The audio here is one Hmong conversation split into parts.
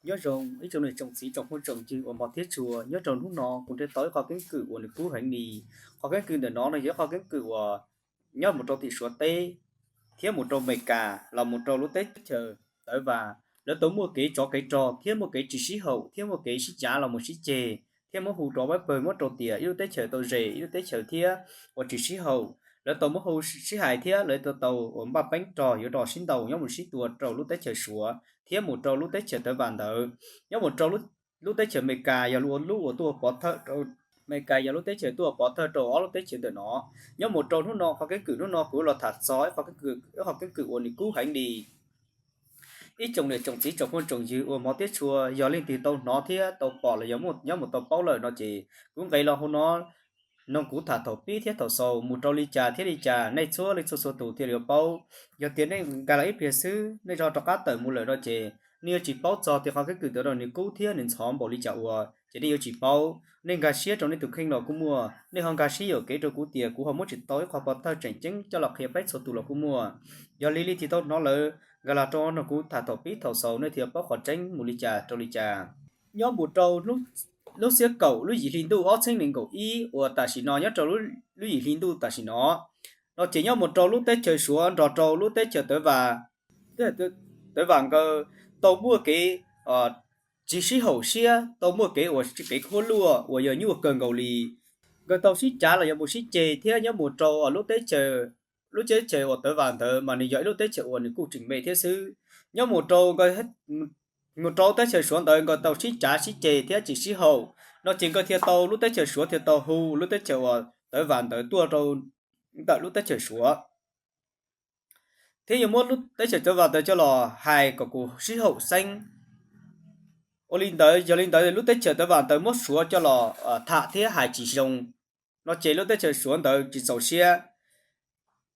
Nyob zoo ib tsoom niam tsoom txiv tsoom phooj tsoom ywg uas hmov thiab tshua, nyob rau hnub no kuv nrhiav tau ib qho keeb kwm uas nws kub heev li. Qhov keeb kwm ntawm no no yog ib qho keeb kwm uas nyob mus rau tim Suav teb thiab mus rau Amelikas los mus rau lub teb chaws Taiv Vas, lawv tau muaj kev tsov kev rog thiab muaj kev tsis sib haum thiab muaj kev sib cav los mus sib ceg, thiab muab hu rau pab pawg muab rau tias ib lub teb chaws tau zes ib lub teb chaws thiab uas tsis sib haum. Lawv tau muab hu sib hais thiab lawv tau tau uas npaj peev rog yuav rau sib ntaus nyob mus sib tua rau lub teb chaws Suav thiab mus rau lub teb chaws Taiv Vas ntawd. Nyob mus rau lub teb chaws Amelikas yog lub uas tuaj pov thawj rau, Amelikas yog lub teb chaws tuaj pov thawj rau ob lub teb chaws ntawm no. Nyob mus rau hnub no qhov keeb kwm hnub no kuv los tham txog ib qho keeb kwm, ib qho keeb kwm uas nws kub heev li. Ib tsoom niam tsoom txiv tsoom phooj tsoom ywg uas hmov thiab tshua, yog leej twg tau hnov thiab tau pom los yog nyob mus tau paub lawm no ces kuv nqes los hauv no noog kuv tham thaum pib thiab thaum xaus mus rau li cas thiab li cas, nej txhua leej txhua txhua tus thiaj li yuav paub. Yog tias nej nkag los ib pliag xwb nej tso rov qab tawm mus lawm no ces nej yuav tsis paub txog tias qhov keeb kwm ntawd nws kub thiab nws ntxhov npaum li cas ua, ces nej yuav tsis paub. Nej nkag siab rau nej tus kheej los kuj muaj, nej ho nkag siab yuam kev rau kuv tias kuv ho muab tsis tau ib qho pov thawj tseem ceeb coj los qhia peb txhua tus los kuj muaj. Yog li leej twg tau hnov lawm, nkag los rau noog kuv tham thaum pib thaum xaus nej thiaj paub qhov tseeb mus li cas rau li cas. Nyob mus rau lub xiab kaum lub yim hli ntuj ob txhiab nees nkaum ib uas tam sim no nyob rau lub yim hli ntuj tam sim no, no ces nyob mus rau lub teb chaws Suav nrog rau lub teb chaws Taiv Vas, Taiv Vas nkawd tau muaj kev tsis sib haum siab, tau muaj kev uas kev khuab luaj uas yog nyuaj kawg nkaus li. Nkawd tau sib cav los yog mus sib ceg thiab nyob mus rau lub teb chaws, lub teb chaws uas Taiv Vas ntawd mas nws yog ib lub teb chaws uas nws kuj tseem me thiab xwb. Nyob mus rau, mus rau teb chaws Suav ntawd nkawd tau sib cav sib ceg thiab tsis sib haum, no ces nkawd thiaj tau, lub teb chaws Suav thiaj tau hu lub teb chaws uas Taiv Vas ntawd tuaj rau ntawm lub teb chaws Suav thiab yuav muab lub teb chaws Taiv Vas ntawd coj los hais kom kuj sib haum xeeb. Ua li ntawd, yog li ntawd lub teb chaws Taiv Vas ntawd muab Suav coj los tham thiab hais tsis zoo, no ces lub teb chaws Suav ntawd tsis txaus siab.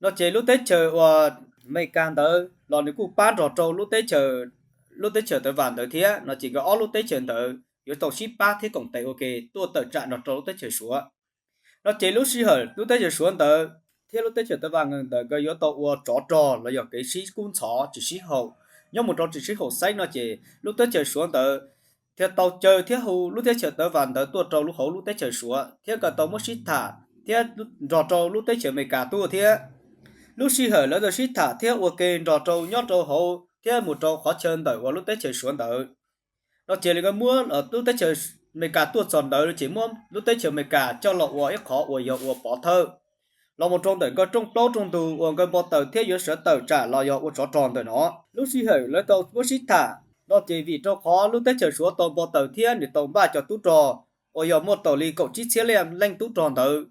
No ces lub teb chaws uas Amelikas ntawd los nws kuj pab nrog rau lub teb chaws, lub teb chaws Taiv Vas ntawd thiab, no ces nkawd ob lub teb chaws ntawd yuav tau sib pab thiab koom tes ua ke tuaj tawm tsam nrog rau lub teb chaws Suav. No ces lub sij hawm lub teb chaws Suav ntawd thiab lub teb chaws Taiv Vas ntawd nkawd yuav tau ua tsov rog los yog kev sib kub ntxhov tsis sib haum, nyob mus rau tsis sib haum xeeb no ces lub teb chaws Suav ntawd thiaj tau caw thiab hu lub teb chaws Taiv Vas ntawd tuaj rau lub hauv lub teb chaws Suav thiab nkawd tau muab sib tham thiab nrog rau lub teb chaws Amelikas tuaj thiab. Lub sij hawm lawv tau sib tham thiab ua ke nrog rau nyob rau hauv thiab mus rau qhov chaw ntawm uas lub teb chaws Suav ntawd, no ces nkawd muab lub teb chaws Amelikas tuaj txog ntawd ces muab lub teb chaws Amelikas coj los ua ib qhov uas yog ua pov thawj los mus rau ntawm nkawd rooj plaub rooj ntug uas nkawd npau taws thiab yuav sawv tawm tsam los yog ua tsov rog ntawm no. Lub sij hawm lawv tau muab sib tham no ces vim rau qhov lub teb chaws Suav tau npau taws thiab nws tau npaj cov tub rog uas yog muaj tau li kaum tsib txhiab leej tub rog ntawd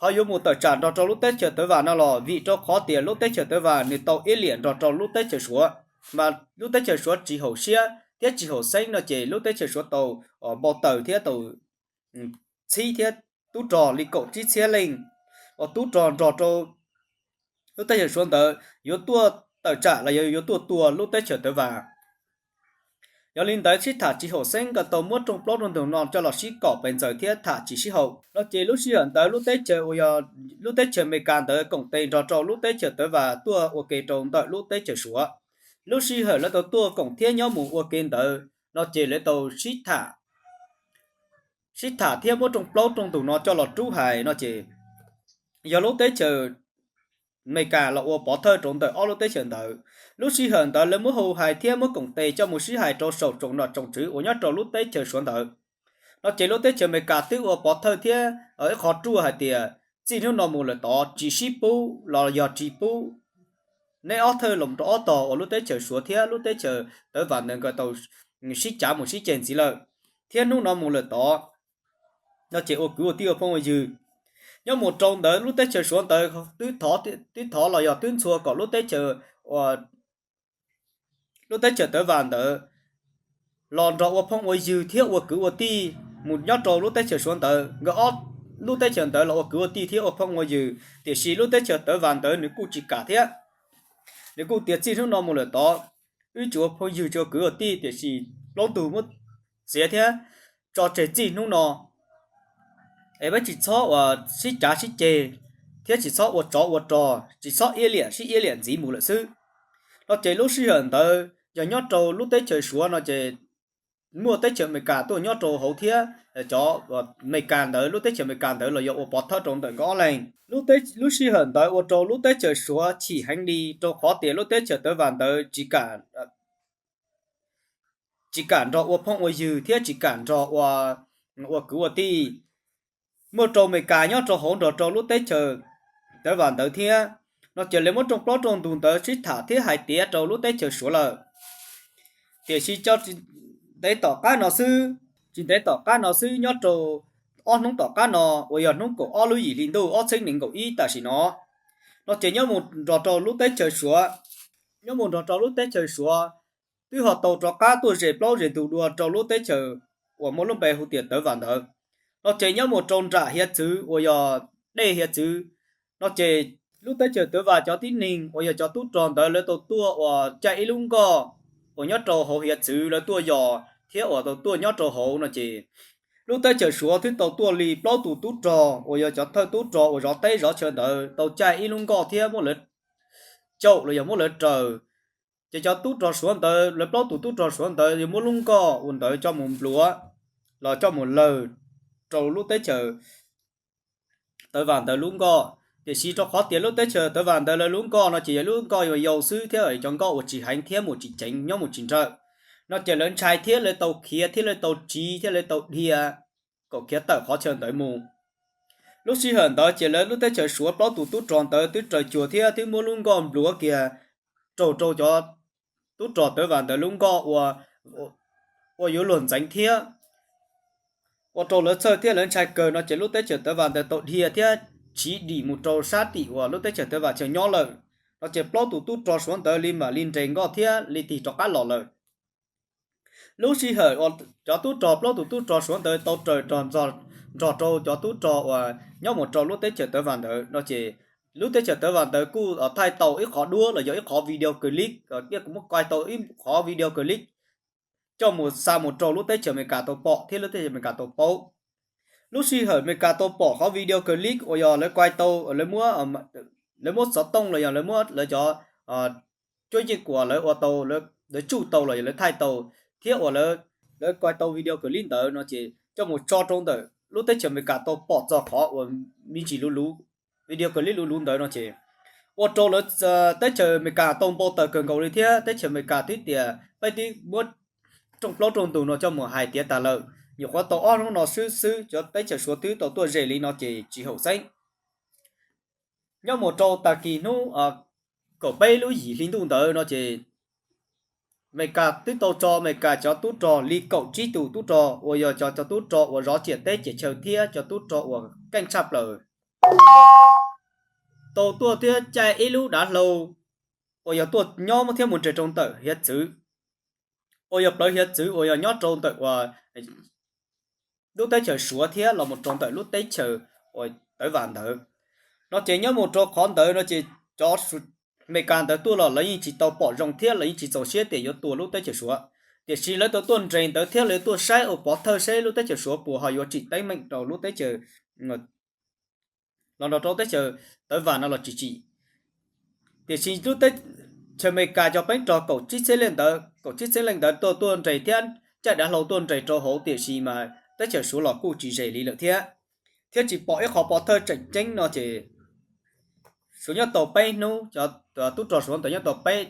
ho yuav mus tawm tsam nrog rau lub teb chaws Taiv Vas no los vim rau qhov tias lub teb chaws Taiv Vas nws tau iab liam nrog rau lub teb chaws Suav, mas lub teb chaws Suav tsis haum siab thiab tsis haum xeeb no ces lub teb chaws Suav tau npau taws thiab tau txhib thiab tub rog li kaum tsib txhiab leej uas tub rog nrog rau lub teb chaws Suav ntawd yuav tuaj tawm tsam los yog yuav tuaj tua lub teb chaws Taiv Vas. Yog li ntawd sib tham tsis haum xeeb nkawd tau muab rooj plaub rooj ntug no coj los sib kom pes ntxaws thiab tham tsis sib haum no ces lub sij hawm ntawd lub teb chaws uas yog lub teb chaws Amelikas ntawd koom tes nrog rau lub teb chaws Taiv Vas tuaj ua ke rau ntawm lub teb chaws Suav. Lub sij hawm lawv tau tuaj koom thiab nyob mus ua ke ntawd no ces lawv tau sib tham, sib tham thiab muab rooj plaub rooj ntug no coj los rub hais no ces yog lub teb chaws Amelikas los ua pov thawj rau ntawm ob lub teb chaws ntawd. Lub sij hawm ntawd lawv muab hu hais thiab muab koom tes coj mus sib hais rau saum tsoom nom tsoom tswv uas nyob rau lub teb chaws Suav ntawd no ces lub teb chaws Amelikas twb ua pov thawj thiab ib qho ruaj hais tias txij hnub no mus lawm tod tsis sib pub los yog tsis pub neb ob thawj los rau ob tog uas lub teb chaws Suav thiab lub teb chaws Taiv Vas ntawd nkawd tau sib cav mus sib ceg ntxiv lawm, thiab hnub no mus lawm tod no ces ua kwv ua tij ua phooj ua ywg. Nyob mus rau ntawd lub teb chaws Suav ntawd twb thov, twb thov los yog twb ntxhua kom lub teb chaws, lub teb chaws Taiv Vas ntawd los nrog ua phooj ua ywg thiab ua kwv ua tij mus nyob rau lub teb chaws Suav ntawd, nkawd ob lub teb chaws ntawd los ua kwv ua tij thiab ua phooj ua ywg, tiam sis lub teb chaws Taiv Vas ntawd nws kuj tsis kam thiab. Nws kuj tias txij hnub no mus lawm tod wb tsis ua phooj ywg tsis ua kwv ua tij, tiam sis plaub ntug muab txiav thiab tso tseg txij hnub no es peb tsis txhob uas sib cav sib ceg thiab tsis txhob ua tsov ua rog, tsis txhob iab liam sib iab liam ntxiv mus lawm xwb no ces lub sij hawm ntawd yog nyob rau lub teb chaws Suav no ces muaj teb chaws Amelikas tuaj nyob rau hauv thiab cov Amelikas ntawd, lub teb chaws Amelikas ntawd los yog ua pov thawj rau ntawm nkawd ob leeg. Lub teb, lub sij hawm ntawd ua rau lub teb chaws Suav chim heev li rau qhov tias lub teb chaws Taiwan ntawd tsis kam tsis kam nrog ua phooj ua ywg thiab tsis kam nrog ua, ua kwv ua tij. Muaj rau Amelikas nyob rau hauv nrog rau lub teb chaws Taiwan ntawd thiab. No ces lawv muab rooj plaub rooj ntug ntawd sib tham thiab hais tiav rau lub teb chaws Suav lawm. Tiam sis tsis ntev tom qab no xwb, tsis ntev tom qab no xwb nyob rau ob hnub tom qab no uas yog hnub kaum ob lub yim hli ntuj ob txhiab nees nkaum ib tam sim no, no ces nyob mus nrog rau lub teb chaws Suav, nyob mus nrog rau lub teb chaws Suav twb ho tau rov qab tuaj ze plaub ze ntug dua rau lub teb chaws uas muaj lub npe hu tias Taiwan ntawd. No ces nyob mus rau nram hiav txwv uas yog dej hiav txwv, no ces lub teb chaws Taiwan cov tib neeg uas yog cov tub rog ntawd lawv tau tuaj uas caij ib lub nkoj uas nyob rau hauv hiav txwv lawv tuaj yos thiab uas tau tuaj nyob rau hauv no ces lub teb chaws Suav twb tau tuaj li plaub tus tub rog uas yog cov thawj tub rog uas zov teb zov chaw ntawd tau caij ib lub nkoj thiab muab lawv caum los yog muab lawv raws. Ces cov tub rog Suav ntawd, lawv plaub tus tub rog Suav ntawd yuav muab lub nkoj uas ntawd coj mus npluav los coj mus lawg rau lub teb chaws Taiwan ntawd lub nkoj. Tiam sis rau qhov tias lub teb chaws Taiwan ntawd lawv lub nkoj no ces yog lub nkoj yau yau xwb thiab cov nkoj uas tsis heev thiab mus tsis ceev nyob mus tsis nrawm, no ces lawv ntshai thiab lawv tau khiav thiab lawv tau tsiv thiab lawv tau dhia kom khiav tawm qhov chaw ntawd mus. Lub sij hawm ntawd ces lawv lub teb chaws Suav plaub tus tub rog ntawd twb raws cuag thiab twb muab lub nkoj npluav kiag raug rau cov tub rog Taiwan ntawd lub nkoj ua, ua yuav luag ntxeev thiab ua rau lawv txhawj thiab lawv ntshai kawg no ces lub teb chaws Taiwan ntawd tau dhia thiab tsiv dim mus rau sab tim uas lub teb chaws Taiwan chaw nyob lawm. No ces plaub tus tub rog Suav ntawd li mam li nres nkoj thiab li tig rov qab los lawm. Lub sij hawm uas cov tub rog, plaub tus tub rog Suav ntawd tau raws nrog rau cov tub rog uas nyob mus rau lub teb chaws Taiwan ntawd no ces lub teb chaws Taiwan ntawd kuj thaij tau ib qhov duab los yog ib qhov video clip, kuj muab kuaij tau ib qhov video clip coj mus xa mus rau lub teb chaws Amelikas tau pom thiab lub teb chaws Amelikas tau paub. Lub sij hawm Amelikas tau pom qhov video clip uas yog lawv kuaij tau, lawv muab, lawv muab xov tooj los yog lawv muab lawv cov cuab yeej uas lawv ua tau, lawv tsuj tau los yog lawv thaij tau thiab uas lawv kuaij tau video clip ntawd no ces coj mus tso rau ntawm lub teb chaws Amelikas tau pom txog qhov uas me ntsis luv luv, video clip luv luv ntawd no ces ua rau lawv teb chaws Amelikas tau npau taws kawg nkaus li thiab teb chaws Amelikas twb tias peb twb muab rooj plaub rooj ntug no coj mus hais tiav tas lawm, nyuam qhuav tau ob hnub no xwb xwb cov teb chaws Suav twb tau tuaj ze li no ces tsis haum xeeb. Nyob mus rau tag kis hnub kaum peb lub yim hli ntuj ntawd no ces Amelikas twb tau tso Amelikas cov tub rog li kaum tsib tus tub rog uas yog cov, cov tub rog uas zov ciam teb ciam chaw thiab cov tub rog uas keej tshaj plaws tau tuaj thiab caij ib lub dav hlau uas yog tuaj nyob thiab mus nres rau ntawm hiav txwv, uas yog plawv hiav txwv uas yog nyob rau ntawm uas lub teb chaws Suav thiab los mus rau ntawm lub teb chaws uas Taiwan ntawd. No ces nyob mus rau qhov ntawd no ces cov Amelikas ntawd tuaj los lawv yeej tsis tau pom zoo thiab lawv yeej tsis txaus siab tias yuav tua lub teb chaws Suav. Tiam sis lawv tau tuaj nres ntawd thiab lawv tuaj saib ua pov thawj saib lub teb chaws Suav puas ho yuav tsim teeb meem rau lub teb chaws los nrog rau teb chaws Taiwan no los tsis tsim. Tiam sis lub teb chaws Amelikas cov peeb rog kaum tsib txhiab leej ntawd, kaum tsib txhiab leej ntawd tuaj, tuaj nres thiab caij dav hlau tuaj nres rau hauv tiam sis mas teb chaws Suav los kuj tsis zes li lawm thiab, thiab tsis pom ib qhov pov thawj tseem ceeb no ces Suav nyob tau peb hnub, cov tub rog Suav ntawd nyob tau peb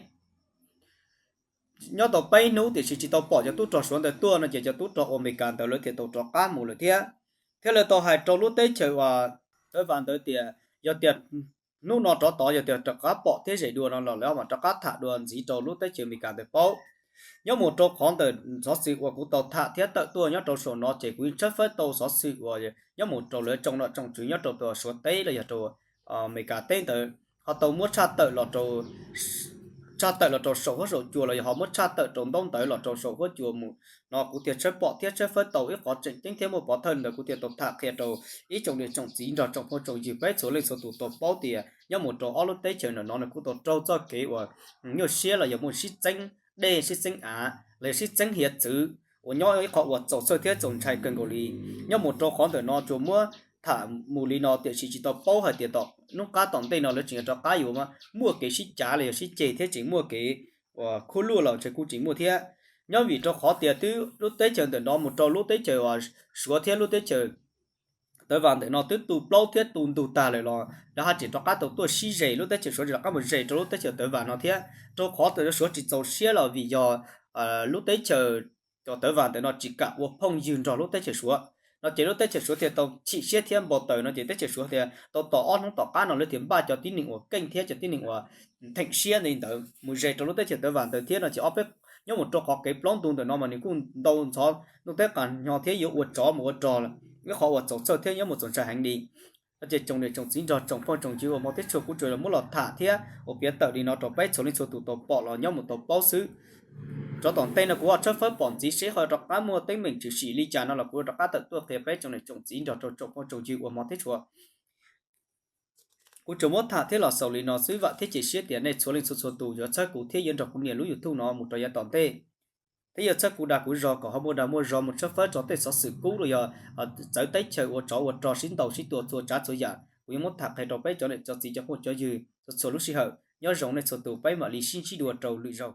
nyob tau peb hnub tiam sis tsis tau pom cov tub rog Suav ntawd tuaj no ces cov tub rog uas Amelikas ntawd lawv thiaj tau rov qab mus lawm thiab. Thiab lawv tau hais rau lub teb chaws uas Taiwan ntawd tias yog tias hnub no rov tod yog tias rov qab pom thiab zes dua no los lawv mam rov qab tham dua ntxiv rau lub teb chaws Amelikas ntawd paub. Nyob mus rau qhov ntawm xov xwm uas kuv tau tham thiab tawm tuaj nyob rau saum no ces kuv yeej tshawb fawb tau xov xwm uas nyob mus rau lawv tsoom nom tsoom tswv nyob rau Suav teb los yog rau Amelikas teb ntawd ho tau muab tshaj tawm los rau tshaj tawm los rau saum huab saum cua los yog ho muab tshaj tawm rau ntaub ntawv los rau saum huab cua mus no kuv thiaj tshawb pom thiab tshawb fawb tau ib qhov tseem ceeb thiab muaj pov thawj ntawd kuv thiaj tau tham qhia rau ib tsoom niam tsoom txiv nrog tsoom phooj tsoom ywg peb txhua leej txhua tus tau paub tias nyob mus rau ob lub teb chaws ntawm no nws kuj tau raug txoj kev uas nyuaj siab los yog muaj sib txeeb dej sib txeeb av los yog sib txeeb hiav txwv uas nyob ib qhov uas txaus txhawj thiab txaus ntshai kawg nkaus li. Nyob mus rau qhov ntawm no tsuas muab tham mus li no tiam sis tsis tau paub hais tias tom hnub qab tom ntej no lawv tseem yuav rov qab yuav muaj kev sib cav los yog sib ceg thiab tseem muaj kev uas khuj luaj los ntshe kuj tseem muaj thiab. Nyob vim rau qhov tias twb lub teb chaws ntawm no mus rau lub teb chaws uas Suav thiab lub teb chaws Taiv Vas ntawm no twb tu plaub thiab tu ntug tag lawm los lawv haj tseem rov qab tau tuaj sib zes, lub teb chaws Suav tseem rov qab mus zes rau lub teb chaws Taiv Vas no thiab. Rau qhov tias Suav tsis txaus siab los vim yog lub teb chaws cov Taiv Vas ntawm no tsis kam ua phooj ywg nrog lub teb chaws Suav no ces lub teb chaws Suav thiaj tau chim siab thiab npau taws no ces teb chaws Suav thiaj tau tos ob hnub tom qab no lawv thiaj npaj cov tib neeg uas keej thiab cov tib neeg uas theem siab li ntawd mus zes rau lub teb chaws Taiv Vas ntawd thiab no ces ob peb nyob mus rau qhov kev plaub ntug ntawm no mas nws kuj ntau ntxhov ntuj teb qas nyo thiab yuav ua tsov mus ua rog lawm, ib qhov uas txaus txhawj thiab nyob mus txaus ntshai heev li. No ces tsoom niam tsoom txiv nrog tsoom phooj tsoom ywg uas hmov thiab tshua, kuv tsuas los muab los tham thiab ua piav tawm li no rau peb txhua leej txhua tus tau pom los nyob mus tau paub xwb. Tsov tom ntej no kuv ho tshawb fawb pom ntxiv seb ho rov qab muaj teeb meem tshwm sim li cas no los kuv rov qab tawm tuaj qhia peb tsoom niam tsoom txiv nrog rau tsoom phooj tsoom ywg uas hmov thiab tshua. Kuv tsuas muab tham thiab los xaus li no xwb, vam thiab cia siab tias nej txhua leej txhua txhua tus yuav txhawb kuv thiab yuav nrog kuv nias lub YouTube no mus rau yav tom ntej, thiab yuav txhawb kuv dag kuv zog kom ho muaj dag muaj zog mus tshawb fawb tso tej xov xwm kub los yog txawv teb chaws ua tsov ua rog sib ntaus sib tua txhua tsav txhua yam. Kuv yuav muab tham qhia rau peb cov niam cov txiv cov phooj cov ywg txhua txhua lub sij hawm. Nyob zoo nej txhua tus, peb mam li sib ntsib dua rau lwm zaus.